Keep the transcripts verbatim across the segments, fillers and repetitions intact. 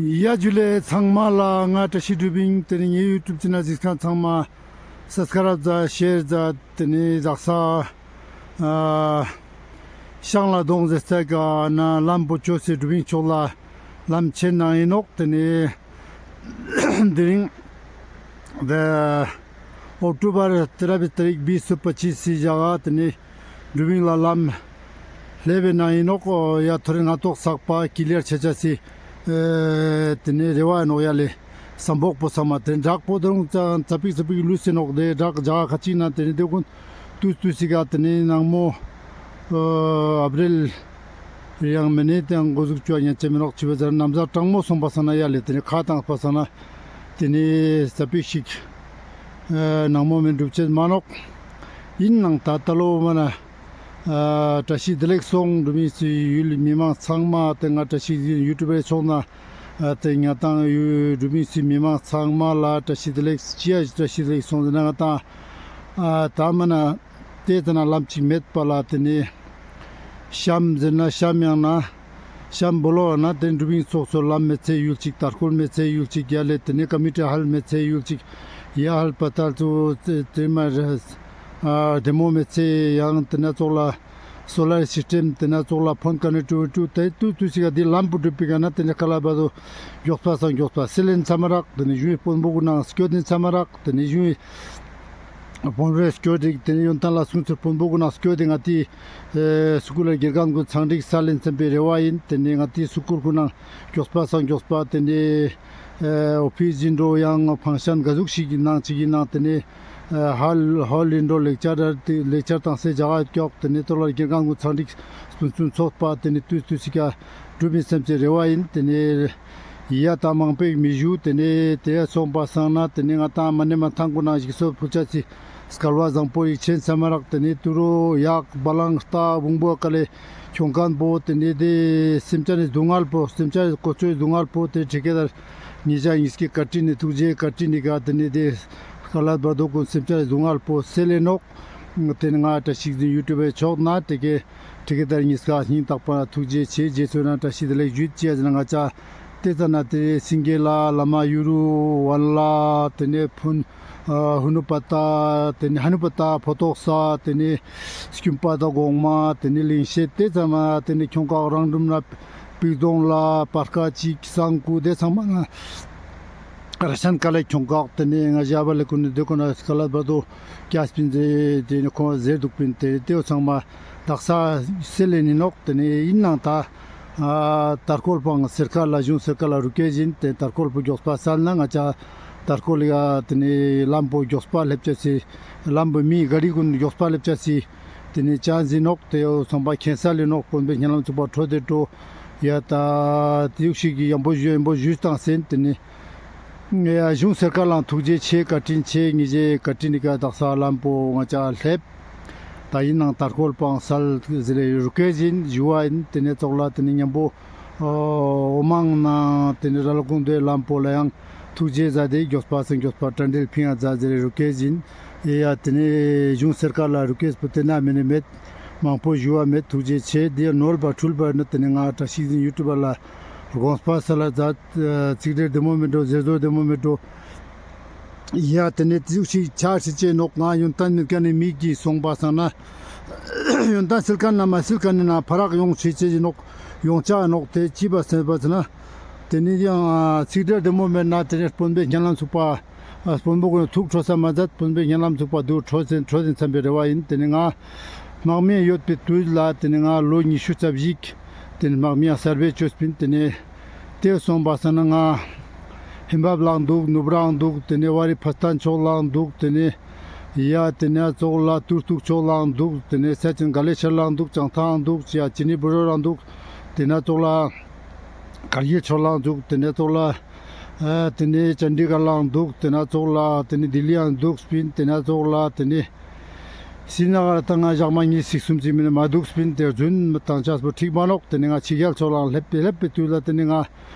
ཡ་ཇུ་ལེ་ཚང་མ་ལ། ང་བཀྲ་ཤིས་སྒྲུབ་ཡིན། དེ་ནི་ངའི་ཡུ་ཊུབ་ཅེ་ནལ་གཟིགས་མཁན་ཚང་མ་སབ་སི་ཀ་རབ་མཛད། ཤེར་མཛད། དེ་ནི་ཟག་ས་ཨ་ཤང་ལ་གདོང་ཟེར་ས་ག་ན་ལམ་པོ་ཅོས་སེ་སྒྲུབ་ཡིན་ཕྱོགས་ལ་ལམ་ཆེན་ནང་ཡིན་ནོག་དེ་ནི་དེ་རིང་དེ་ཨོག་ཊོ་བར་ཏེ་ར་བི་ཏ་རིག་བི་སུ་པ་ཅི་སི་ཞག་ག་དེ་ནི་སྒྲུབ་ཡིན་ལ་ལམ་ལེབ་བེ་ནང་ཡིན་ནོག་ཡ་ཐོ་རེ་ང་ཏོག་ཚག་པ་ཀི་ལི་ཡར་ཆ་ཆ་སི་ཨེ་དེ་ནི་རེ་བ་ཡིན་ནོག་ཡ་ལེ། སམ་པོག་པོ་ཚང་མ་དེ་བྲག་པོ་དེ་རུང་ཙ་ཙ་པིག་ཙ་པིག་ལུས་སེ་ནོག་དེ་བྲག་ཇག་ཁ་ཅིག་ན་དེ་ནི་དེ་ཀུན་ཏུས་ཏུས་སི་ག་དེ་ནི་ནང་མོ་ཨ་ཨབ་རིལ་ཡང་མེ་ནེ་དེ་ཡང་འགོ་ཟུག་ཅོ་ཉན་ཅེ་མེ་ནོག་ཅི་བེ་ཟེར་ན་ནམ་ཟ་གྲང་མོ་སོང་པ་སང་ན་ཡ་ལེ་དེ་ནི་ཁ་བཏང་པ་སང་ན་དེ་ནི་ཙ་པིག་ཞིག་ཨ་ནང་མོ་མེ་འགྲུབ་ཅེས་མ་ནོག་ཡིན་ནང་ད་ད་ལོ་མ་ན་ཨ་བཀྲ་ཤིས་བདེ་ལེགས་སོང་སྒྲུབ་ཡིན་སི་ཡུལ་མི་མང་ཚང་མ་དེ་ང་བཀྲ་ཤིས་ཡུ་ཊུབ་པེ་ཕྱོགས་ན་ཨ་དེ་ང་དང་ཡུ་སྒྲུབ་ཡིན་སི་མི་མང་ཚང་མ་ལ་བཀྲ་ཤིས་བདེ་ལེགས། ཅི་ཡ་བཀྲ་ཤིས་བདེ་ལེགས་སོང་ཟེར་ན་ང་དང་ཨ་ད་མ་ན་དེ་ཙ་ན་ལམ་ཅིག་མེད་པ་ལ་དེ་ནི་ཤམ་ཟེར་ན་ཤམ་ཡང་ན་ཤམ་བོ་ལོ་ན་དེ་སྒྲུབ་ཡིན་ཚོགས་སོ་ལམ་མེད་ཚེ་ཡུལ་ཅིག་དར་ཁོལ་མེད་ཚེ་ཡུལ་ཅིག་ཡ་ལེ་དེ་ནི་ཀ་མི་ཊི་ཧལ་མེད་ཚེ་ཡུལ་ཅིག་ཡ་ཧལ་པ་ཏལ་ཚུ་དེ་མ་རེ་ཨ་དེ་མོ་མེད་ཚེ་ཡང་དེ་ན་ཚོགས་ལ་སོ་ལར་སིས་ཊེམ་དེ་ན་ཚོགས་ལ་ཕོན་ཀ་ནེག་ཊི་བི་ཊི་དེ་ཏུས་ཏུས་སི་ག་དེ་ལམ་པོ་འགྲུབ་པི་ག་ན་དེ་ནི་ཁ་ལ་བ་དོ་མགྱོགས་པ་སང་མགྱོགས་པ་སེ་ལེན་ཚ་མ་རག་དེ་ནི་གཞུང་བི་དཔོན་པོ་གུན་ནང་སྐྱོད་དེ་ཚ་མ་རག་དེ་ནི་གཞུང་བི་དཔོན་རེ་སྐྱོད་དེ་དེ་ནི་ཡོན་ཏན་ལ་སུང་ཚེ་དཔོན་པོ་གུན་ནང་སྐྱོད་དེ་ང་དེ་ཨེ་སུ་ཀུལ་ལ་དགེ་རྒན་གུན་ཚང་འགྲིག་ས་ལེན་ཚན་པའི་རེ་བ་ཡིན། དེ་ནི་ང་དེ་སུ་ཀུལ་གུན་ནང་མགྱོགས་པ་སང་མགྱོགས་པ་དེ་ནི་ཨེ་ཨོ་ཕིས་ཡིན་འགྲོ་ཡང་ཕང་ཤན་ག་ཟུག་ཞིག་ཡིན་ནང་ཅིག་ཡིན་ནང་དེ་ནི་ཧལ་ཧོལ་ཡིན་འགྲོ་ལེག་ཅར་ལེག་ཅར་བཏང་སེ་ཇག་ཀྱོག་དེ་ནི་ཏོ་ལ་དགེ་རྒན་གུན་ཚང་འགྲིག་སྤུན་སྤུན་ཚོགས་པ་དེ་ནི་ཏུས་ཏུས་སི་ཀ་སྒྲུབ་ཡིན་སེམས་ཅན་རེ་བ་ཡིན། དེ་ནི་ཡ་ད་མང་པོའི་མི་ཞུ་དེ་ནི་དེ་སོང་པ་སང་ན་དེ་ནི་ང་ད་མ་ནེ་མ་ཐང་གུན་ན་ཞིག་སོ་ཕུ་ཆ་སི་སྐལ་བ་བཟང་པོ་ཡིག་ཆེན་ཚ་མ་རག་དེ་ནི་ཏུ་རུ་ཡག་བ་ལང་རྟ་བུང་བོ་ཀ་ལེ་ཁྱོང་མཁན་པོ་དེ་ནི་དེ་སེམས་ཅན་ནི་སྡུག་བསྔལ་པོ་སེམས་ཅན་ནི་ཀོ་ཆོའི་སྡུག་བསྔལ་པོ་དེ་ཁྲི་ཀེ་དར་ཉེ་ཞ་ཉིས་ཀི་བཀའ་དྲིན་ནི་ཐུགས་རྗེ་བཀའ་དྲིན་ནི་ག་དེ་ནི་དེ་སྐལ་བ་བར་དོ་གུན་སེམས་ཅན་ནི་སྡུག་བསྔལ་པོ་སེལ་ལེ་ནོག་དེ་ནི་ང་བཀྲ་ཤིས་འཛིན་ཡུ་ཊུབ་པེ་ཕྱོགས་ན་དེ་ཀེ་ཁྲི་ཀེ་དར་ཉིས་ཀ་སྙིང་ཐག་པ་ན་ཐུགས་རྗེ་ཆེ། རྗེས་སུ་ན་བཀྲ་ཤིས་བདེ་ལེགས་ཞུ་ཅེས་ཟེར་ན་ང་ཅ་དེ་ཙ་ན་དེ་སེང་གེ་ལ་བླ་མ་གཡུ་རུ་ཝན་ལ་དེ་ནི་ཕུན་ཨ་ཧུ་ནུ་པ་ཏ་དེ་ནི་ཧ་ནུ་པ་ཏ་ཕོ་ཏོག་ས་དེ་ནི་སྐྱུམ་པ་ཏ་གོང་མ་དེ་ནི་ལིང་ཤེད་དེ་ཙ་ན་དེ་ནི་ཁྱོང་ཀ་རང་འགྲུམ་ན་པིག་དོང་ལ་པར་ཀ་ཅིག་སང་ཀུ་དེ་ཚང་མ་ན་ར་ཤན་ཀ་ལེ་ཁྱོང་ཀ་དེ་ནི་ང་ཞ་བ་ལེ་ཀུན་ནི་དེ་ཀུན་ན་སྐལ་བ་དོ་ཀྱ་སྤིན་ཟེར་དེ་ནི་ཁོང་ཟེར་འདུག་པིན་དེ་དེ་ཚང་མ་དག་ས་སེ་ལེ་ནི་ནོག་དེ་ནི་ཡིན་ནང་ད་ཨ་དར་ཁོལ་པང་སེར་ཁ་ལ་གཞུང་སེར་ཁ་ལ་རུ་ཀེ་ཞིན་དེ་དར་ཁོལ་པོ་མགྱོགས་པ་སལ་ན་ང་ཅ་དར་ཁོལ་ལ་དེ་ནི་ལམ་པོ་མགྱོགས་པ་སླེབ་ཅ་སི་ལམ་པོ་མི་ག་རི་གུན་མགྱོགས་པ་སླེབ་ཅ་སི་དེ་ནི་ཅན་ཟིན་ནོག་དེ་ཡོ་ཚང་པ་ཁྱེན་ས་ལེ་ནོག་དཔོན་པོའི་སྙན་ལམ་ཚུགས་པ་འཕྲོ་དེ་འགྲོ་ཡ་ད་དེ་ཡུག་ཞིག་གི་ཡམ་པོ་ཞུ་ཡམ་པོ་ཞུས་བཏང་སེན་དེ་ནི་ཡ་གཞུང་སེར་ཁ་ལའང་ཐུགས་རྗེ་ཆེ་བཀའ་དྲིན་ཆེ་ཉེ་ཞའི་བཀའ་དྲིན་ནི་ག་དག་ས་ལམ་པོ་ང་ཅ་སླེབ། ད་ཡིན་ནང་དར་ཁོལ་པང་སལ་ཟེར་རེ་རུ་ཀེ་ཞིན་ཞུ་བ་ཡིན། དེ་ནས་ཙོགས་ལ་དེ་ནས་མཉམ་པོ་འོ་མང་ནང་དེ་ནས་ར་ལ་ཀུང་དོའི་ལམ་པོ་ལ་ཡང་ཐུགས་རྗེ་ཟ་དེ་མགྱོགས་པ་སེ་མགྱོགས་པ་དྲན་འདྲེལ་ཕིང་ཡ་ཛ་ཟེར་རེ་རུ་ཀེ་ཞིན་ཡ་དེ་ནས་གཞུང་སེར་ཁ་ལ་རུ་ཀེ་སྤུ་དེ་ན་མེ་ནི་མེད་མང་པོ་ཞུ་བ་མེད། ཐུགས་རྗེ་ཆེ། དེ་ནོར་བ་འཁྲུལ་བ་ནི་དེ་ནས་ང་བཀྲ་ཤིས་འཛིན་ཡུ་ཊུབ་པ་ལ་དགོངས་པ་སལ་ཛ། ཚིག་འགྲེལ་བདེ་མོ་མེད་འགྲོ་ཟེར་བཟོ་བདེ་མོ་མེད་འགྲོ། ཡ་དེ་ནས་དེ་ཟུག་ཞིག་ཆ་ཤི་ཅེ་ནོག་ང་ཡོན་ཏན་མེད་ཁན་ནི་མི་གི་སོང་པ་སང་ན་ཡོན་ཏན་སིལ་ཁན་ན་མ་སིལ་ཁན་ནི་ན་ཕ་རག་ཡོང་ཤི་ཅེ་ནོག་ཡོང་ཆ་ནོག་དེ་ཅི་བ་སེམས་པ་ཟེར་ན་དེ་ནས་ཡང་ཚིག་འགྲེལ་བདེ་མོ་མེད་ན་དེ་ནས་དཔོན་པོའི་སྙན་ལམ་ཚུགས་པ་དཔོན་པོ་ཀུན་ཐུགས་ཁྲོ་ས་མ་མཛད། དཔོན་པོའི་སྙན་ལམ་ཚུགས་པ་དུ་ཁྲོ་ཟིན་ཁྲོ་ཟིན་བསམ་པའི་རེ་བ་ཡིན། དེ་ནས་ང་དམག་མི་ཡོད་པའི་དུས་ལ་དེ་ནས་ང་ལོ་ཉི་ཤུ་རྩ་བཞི་དེ་ནས་དམག་མི་ཡང་གསར་པའི་ཅོས་པིན། དེ་ནས་དེ་སོང་པ་སང་ན་ང་ཧིན་བབ་ལའང་འདུག་ནུབ་རའང་འདུག་དེ་ནས་ཝ་རི་ཕ་སྟན་ཕྱོགས་ལའང་འདུག་དེ་ནས་ཡ་དེ་ནས་ཙོགས་ལ་ཏུར་ཏུག་ཕྱོགས་ལའང་འདུག་དེ་ནས་ས་ཆེན་ག་ལེ་ཤར་ལའང་འདུག་ཅང་ཐའང་འདུག་ཅི་ཡ་ཅི་ནི་བུ་རོ་རའང་འདུག་དེ་ནས་ཙོགས་ལ་ཀར་གིལ་ཕྱོགས་ལའང་འདུག་དེ་ནས་ཙོགས་ལ་ཨ་དེ་ནས་ཅན་ཌི་གར་ལའང་འདུག་དེ་ནས་ཙོགས་ལ་དེ་ནས་ལྡི་ལི་ཡང་འདུག་སྤིན། དེ་ནས་ཙོགས་ལ་དེ་ནས་སི་ན་གར་ད་ང་ཞག་མ་གཉིས་ཤིག་གསུམ་ཅིག་མིན་ན་མ་འདུག་སྤིན། དེ་རྫུན་མི་བཏང་ཆགས་པོ་འགྲིག་མ་ནོག་དེ་ནས་ང་ཕྱི་རྒྱལ་ཕྱོགས་ལའང་སླེབས་པའི་སླེབས་པའི་དུས་ལ་དེ་ནས་ང་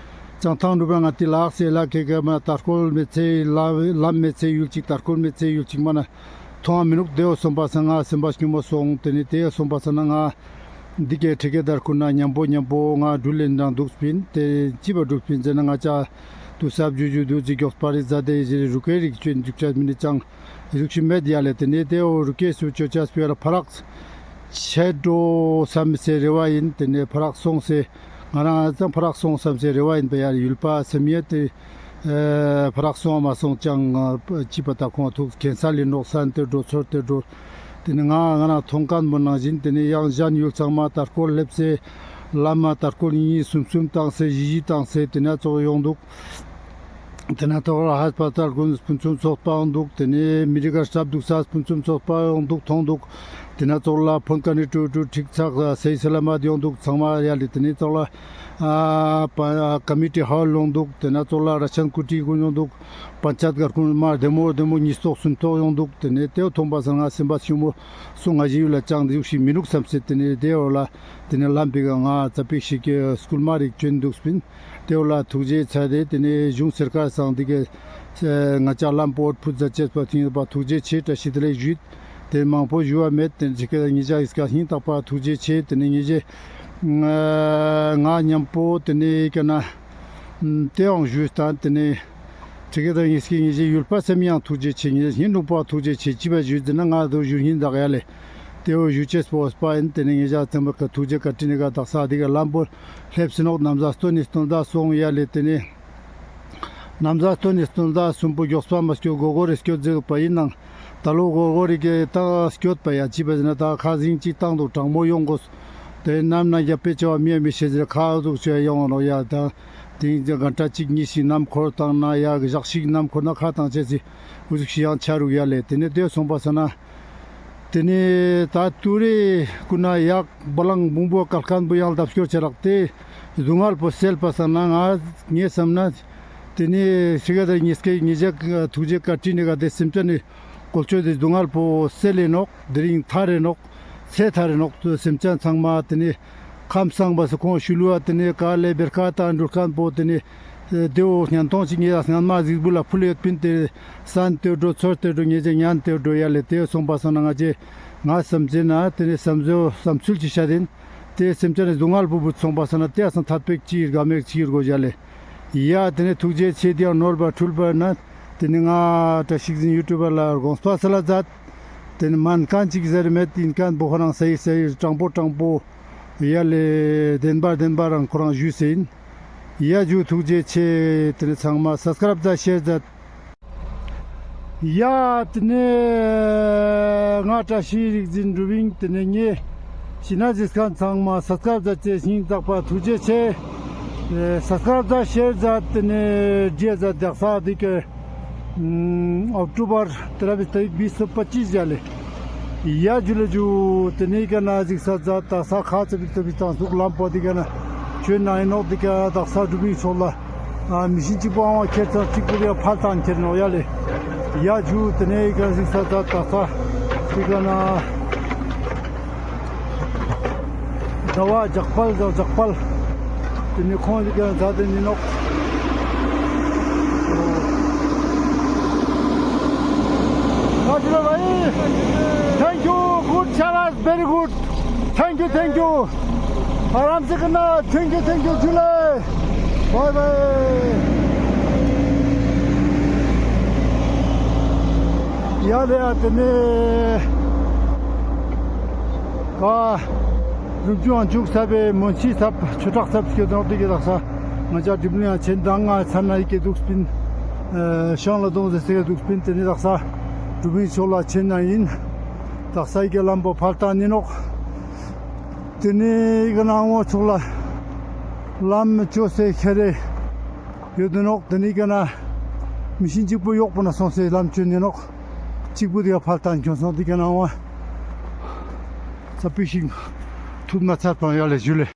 ཅང་ཐང་འགྲུབ་པ་ང་དེ་ལགས་སེ་ལ་ཁེ་ཁེ་མ་དར་ཁོལ་མེད་ཚེ་ལམ་མེད་ཚེ་ཡུལ་ཅིག་དར་ཁོལ་མེད་ཚེ་ཡུལ་ཅིག་མ་ན་མཐོང་བ་མི་ནུག་དེ་བོ་སོང་པ་སང་ང་སེམས་པ་སྐྱོ་མོ་སོང་། དེ་ནས་དེ་བོ་སོང་པ་སང་ན་ང་ འདི་གའི་ཁྲི་ཀའི་དར་ཁུ་ན་མཉམ་པོ་མཉམ་པོ་ང་འགྲུལ་ལེན་དང་འདུག་པིན། ཏེ་ཅི་བ་འགྲུལ་པིན་ཟེར་ན་ང་ཅ་དུ་སབ་ཇུ་ཇུ་དུ་ཅི་མགྱོགས་པ་རི་ཛ་དེ་ཡི་རུ་ཀའི་རིག་ཅུན་འཇུག་ཅ་མི་ནི་ཅང་རུག་ཤི་མེད་ཡ་ལེ། ཏེ་ནེ་ཏེ་འོ་རུ་ཀའི་སུ་ཅོ་ཅ་སྤེ་ར་ཕ་རག་ཆད་འགྲོ་སམ་སེ་རེ་བ་ཡིན། ཏེ་ནེ་ཕ་རག་སོང་སེ་ང་རང་ཙང་ཕ་རག་སོང་སམ་སེ་རེ་བ་ཡིན་པ་ཡ་ཡུལ་པ་སམ་ཡ་ཏེ། ཨེ་ཕ་རག་སོང་མ་སོང་ཅང་ཅི་པ་ད་ཁོང་ཐུག་ཁེན་ས་ལི་ནོག་སན་ཏེ་འགྲོ་ཚོར་ཏེ་འགྲོ། ཏེ་ནེ་ང་ང་རང་མཐོང་མཁན་པོ་ནང་བཞིན་ཏེ་ནེ་ཡང་གཞན་ཡུལ་ཚང་མ་ད་སྐོར་སླེབས་སེ་ལམ་མ་ད་སྐོར་གཉིས་གསུམ་གསུམ་བཏང་སེ་བཞི་བཞི་བཏང་སེ་ཏེ་ནེ་ཚོགས་ཡོང་འདུག། ཏེ་ནེ་ཚོགས་ལ་ཧས་པ་ཏལ་ཀུན་ཕུན་སུམ་ཚོགས་པ་ཡོང་འདུག། ཏེ་ནེ་མི་རི་ཀ་སྲབ་འདུག་ས་ཕུན་སུམ་ཚོགས་པ་ཡོང་འདུག་མཐོང་འདུག། ཏེ་ནེ་ཚོགས་ལ་ཕོན་ཀ་ནི་ཀྲུ་ཀྲུ་ཁྲིག་ཚག་སེ་སེ་ལ་མ་ཡོང་འདུག་ཚང་མ་ཡ་ལེ། ཏེ་ནེ་ཚོགས་ལ་ཨ་པ་ཨ་ཀ་མི་ཊི་ཧོལ་ཡོང་འདུག། ཏེ་ནེ་ཚོགས་ལ་ར་ཆན་ཀུ་ཊི་ཀུན་ཡོང་འདུག། པན་ཆད་གར་ཀུན་མ་བདེ་མོ་བདེ་མོ་ཉིས་ཐོག་སུམ་ཐོག་ཡོང་འདུག། ཏེ་ནེ་ཏེ་བོ་མཐོང་པ་སང་ང་སེམས་པ་ཤུ་མོ་སོང་ང་ཞིག་ཡུལ་ལ་ཅང་འདི་ཟུག་ཞིག་མི་ནུག་བསམ་སེ། ཏེ་ནེ་ཏེ་བོ་ལ་ཏེ་ནེ་ལམ་པི་ཀ་ང་ཙ་པིག་ཞིག་གི་སྐུལ་མ་རིག་ཅོན་འདུག་སྤིན། ཏེ་བོ་ལ་ཐུགས་རྗེ་ཆེ་ཏེ་ཏེ་ནེ་གཞུང་སར་ཀར་སང་འདི་གའི་ང་ཅ་ལམ་པོ་ཕུད་ཛ་ཅེས་པ་ཐིང་པ་ཐུགས་རྗེ་ཆེ་བཀྲ་ཤིས་བདེ་ལེགས་ཞུས། ཏེ་མང་པོ་ཞུ་བ་མེད། ཏེ་ཅི་ཀ་ཉེ་ཞ་ཨིས་ཀ་ཧིང་ཏག་པ་ཐུགས་རྗེ་ཆེ། ཏེ་ནེ་ཉེ་ཞ་ང་མཉམ་པོ་ཏེ་ནེ་ཀ་ན་ཏེ་ཡང་ཞུས་ཏང་། ཏེ་ནེ་ཁྲི་ཀའི་དར་ཉིས་ཀི་ཉེ་ཞ་ཡུལ་པ་སེམས་ཡང་ཐུགས་རྗེ་ཆེ། ཉེ་ཞ་ཧིན་ལུང་པ་ཐུགས་རྗེ་ཆེ། ཅི་བ་ཞུས་ཟེར་ན་ང་དོ་ཞུ་ཧིན་དག་ཡ་ལེ། ཏེ་བོ་ཞུ་ཅེས་པོ་སྤ་ཡིན། ཏེ་ནེ་ཉེ་ཞ་ཚང་མ་ཀ་ཐུགས་རྗེ་བཀའ་དྲིན་ནི་ཀ་དག་ས་འདི་ག་ལམ་པོ་སླེབས་སེ་ནོག། ནམ་ཟ་སྟོན་ནི་སྟོན་ཟླ་སོང་ཡ་ལེ། ཏེ་ནེ་ནམ་ཟ་སྟོན་ནི་སྟོན་ཟླ་གསུམ་པོ་མགྱོགས་པ་མ་སྐྱོད་གོ་གོ་རེ་སྐྱོད་ཟེར་པ་ཡིན་ནང་ད་ལོ་གོ་གོ་རེ་གི་ད་སྐྱོད་པ་ཡ་ཅི་པ་ཟེར་ན་ད་ཁ་ཟིང་ཅིག་བཏང་འདུག། གྲང་མོ་ཡོང་དགོས། ཏེ་ནམ་ན་རྒྱབ་པེ་ཆེ་བ་མི་ཡ་མི་ཤེས་ཟེར་ཁ་ཟུག་ཆེ་ཡོང་ནོག་ཡ། ད་ཏིང་ཟེར་གན་ཏྲ་ཅིག་གཉིས་ཤིག་ནམ་འཁོར་བཏང་ན་ཡ་ཞག་ཞིག་ནམ་འཁོར་ན་ཁ་བཏང་ཆེ་སི་འུ་ཟུག་ཤི་ཡང་ཆ་རུག་ཡ་ལེ། ཏེ་ནེ་ཏེ་སོང་པ་སང་ན་ཏེ་ནེ་ད་ཏུ་རེ་ཀུན་ན་ཡག་བ་ལང་བུང་བུ་སྐལ་མཁན་བུ་ཡང་ལྡབ་སྐྱོར་ཆེ་རག། ཏེ་སྡུག་བསྔལ་པོ་སེལ་པ་སང་ན་ང་ངས་བསམ་ན་ཏེ་ནེ་ཤི་ག་ད་ཉིས་ཀའི་ཉེ་ཞ་ཐུགས་རྗེ་བཀའ་དྲིན་ནི་ཀ་ཏེ་སེམས་ཅན་ནི་བཀོལ་སྤྱོད་དེ་སྡུག་བསྔལ་པོ་སེལ་ལེ་ནོག། དེ་རིང་ཐར་རེ་ནོག། ཚེ་ཐར་རེ་ནོག། སེམས་ཅན་ཚང་མ་ཏེ་ནེ་ཁམས་སངས་པ་སུ་ཁོང་ཤུལ་བ་ཏེ་ནེ་ཀ་ལེ་བེར་ཀ་དང་འགྲུལ་མཁན་པོ་ཏེ་ནེ་ཏེ་བོ་ཉན་ཏོང་ཅིག་ངེ་ཡ་སྔན་མ་གཟིགས་འབུལ་ལ་ཕུལ་ཡོད་པིན། ཏེ་སན་ཏེ་འགྲོ་ཚོར་ཏེ་འགྲོ་ཉེ་ཞ་ཉན་ཏེ་འགྲོ་ཡ་ལེ། ཏེ་སོང་པ་སང་ན་ང་ཅེ་ང་བསམ་ཚེ་ན་ཏེ་ནེ་བསམ་ཚུལ་བསམ་ཚུལ་ཅི་ཤ་དེན། ཏེ་སེམས་ཅན་ནི་སྡུག་བསྔལ་པོ་བུད་སོང་པ་སང་ན་ཏེ་སང་ཐད་པེག་ཅི་དགའ་མེག་ཅི་རྒོ་ཡ་ལེ། ཡ་ཏེ་ནེ་ཐུགས་རྗེ་ཆེ། ཏེ་ཡང་ནོར་བ་འཁྲུལ་བ་ན་ཏེ་ནེ་ང་བཀྲ་ཤིས་རིག་འཛིན་ཡུ་ཊུབ་པར་ལ་དགོངས་པ་སལ་ལ་མཛད། ཏེ་ནེ་མན་ཁན་ཅིག་ཟེར་མེད། ཨིན་ཁན་བོ་ཁོ་རང་སེ་ཡི་སེ་ཡི་དྲང་པོ་དྲང་པོ་ཡ་ལེ་བདེན་པ་བདེན་པ་རང་ཁོ་རང་ཞུས་སེ་ཡིན། ཡ་ཇུ་ཐུགས་རྗེ་ཆེ། ཏེ་ནེ་ཚང་མ་སབ་སི་ཀ་རབ་མཛད་ཤེར་མཛད། ཡ་ཏེ་ནེ་ང་བཀྲ་ཤིས་རིག་འཛིན་གྲུབ་ཨིན། ཏེ་ནེ་ངེ་ཤི་ན་ཟིས་ཁན་ཚང་མ་སབ་སི་ཀ་རབ་མཛད་ཅེས་ཤིང་ཙག་པ་ཐུགས་རྗེ་ཆེ། ཨེ་སབ་སི་ཀ་རབ་མཛད་ཤེར་མཛད་ཏེ་ནེ་འདྲིས་མཛད། དག་ས་འདི་ཀ་ཨམ་ཨོག་ཊོ་བར་ཏེ་ར་བི་ཏ་རིག་བིས་སོ་པ་ཅིས་ཡ་ལེ། ཡ་ཇུ་ལེ་ཇུ། ཏེ་ནེ་ཀ་ན་ཟིག་ས་ཛ་ད་ས་ཁ་ཙ་བི་ཙ་བི་ཏང་ཟུག་ལམ་པོ་འདི་ཀ་ན་ཆོས་ན་ཨིན་ནོག། འདི་ཀ་དག་ས་གྲུབ་པིན་ཚོགས་ལ་ཨ་མི་ཤིན་ཅིག་པོ་ཨང་བ་ཁྱེར་ཚར་ཅིག་པོ་འདི་ཀ་ཕལ་ཏང་ཁྱེར་ནོག་ཡ་ལེ། ཡ་ཇུ། ཏེ་ནེ་ཀ་ཟིག་ས་ཛ་ད་ས་འདི་ཀ་ན་ཟླ་བ་ཇག་པལ་ཟླ་བ་ཇག་པལ། ཏེ་ནེ་ཁོང་གི་ཀ་ཟ་ཏེ་ནི་ནོག། Thank you, good, Shabas, very good. Thank you, thank you. Aram se karna, thank you, thank you, July. Bye bye. ཡ་ལེ་ཡ་ཏེ་ནེ་ཀ་རུབ་ཅུང་ཅུག་ས་བེ་མོན་ཆི་ས་ཆུ་བྲག་ས་སྐྱོད་ནོག། འདི་ཀ་དག་ས་ང་ཅ་གྲིབ་ལིང་ཡང་ཆེན་དང་ང་ཚ་ན་ཡི་ཀེ་འདུག་སྤིན། ཤང་ལ་དོང་ཟེར་སེ་ཀེ་འདུག་སྤིན། ཏེ་ནེ་དག་ས་གྲུབ་པིན་ཕྱོགས་ལ་ཆེན་ན་ཡིན། དག་ས་ཡི་ཀེ་ལམ་པོ་ཕལ་ཏང་ནི་ནོག། ཏེ་ནེ་ཡི་ཀེ་ནང་ངོ་ཕྱོགས་ལ་ལམ་ཅོ་སེ་ཁེ་རེ་ཡོད་དེ་ནོག། ཏེ་ནེ་ཡི་ཀེ་ན་མི་ཤིན་ཅིག་པོ་ཡོག་པོ་ན་སོང་སེ་ལམ་ཅོ་ནི་ནོག། ཅིག་པོ་འདི་ཀ་ཕལ་ཏང་ཁྱོང་སོང་། འདི་ཀ་ནང་ངོ་ས་པི་ཤིང་ཐུབ་ན་ཚར་པང་ཡ་ལེ་ཞུ་ལེ།